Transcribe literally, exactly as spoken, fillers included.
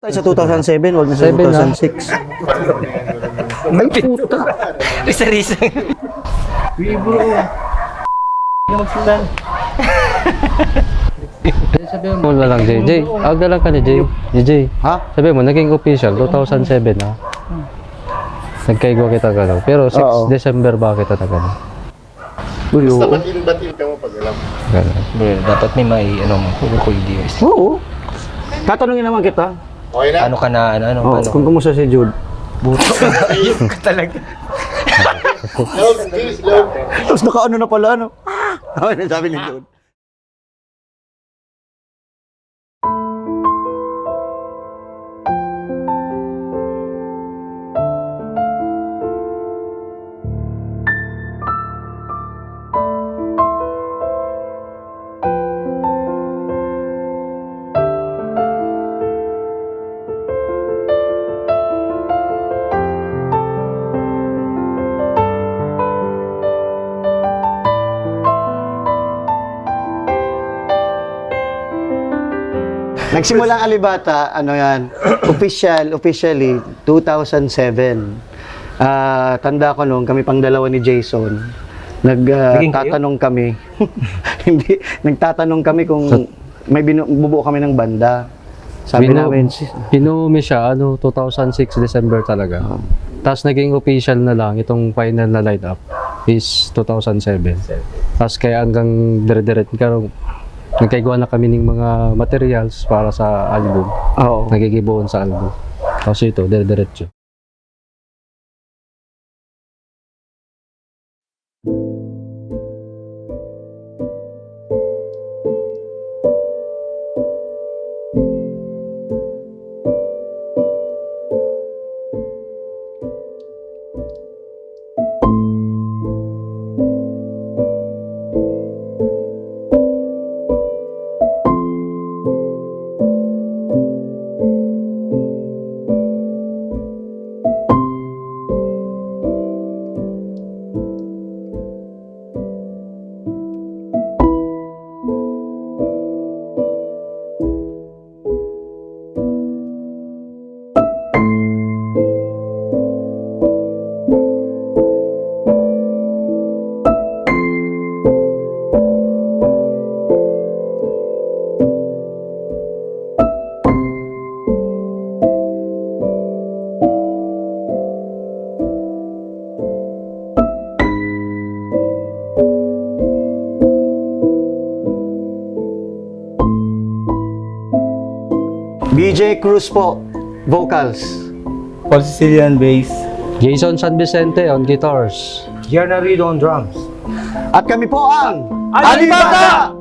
Tayo sa two thousand seven, wag na sa Seven, ah. two thousand six. Ay, puta. Risa-risa. Sabi mo na lang, J J. Awag na lang ka ni J J. Ha? Sabi mo, naging official, two thousand seven, ha? Nagkaigwa kita ka lang. Pero six Oo. December ba kita nagano? Uy, Basta oo. batin-batin ka mo pag alam. Ganun. Bro, dapat may may, ano mo, kung Kuya Diaz. Oo. Tatanungin naman kita. Okay na? Ano ka na, ano, ano, Oo, ano? kung kumusta si Jude. Buto ka na, ayun ka talaga. Love, please, love. Tapos nakaano na pala, ano? Ah! Ano sabi ni Jude? Nagsimula ang Alibata, ano yan, official, officially, two thousand seven. Ah, tanda ko nung kami pang dalawa ni Jason, nag, ah, Naging kayo? tatanong kami. Hindi, nagtatanong kami kung Sa may binu-, bubuo kami ng banda. Sabi Binu-, namin, si binuo mi siya, ano, two thousand six December talaga. Oo. Tas naging official na lang itong final na lineup is two thousand seven. Tas kaya hanggang dire-diret, pero nagkaigwa na kami ning mga materials para sa album. Oo. Nagigibohon sa album. Tapos ito, dire-diretso. B J Cruz po, vocals. Paul Sicilian, bass. Jason San Vicente on guitars. Gianna Rido on drums. At kami po ang Alibata!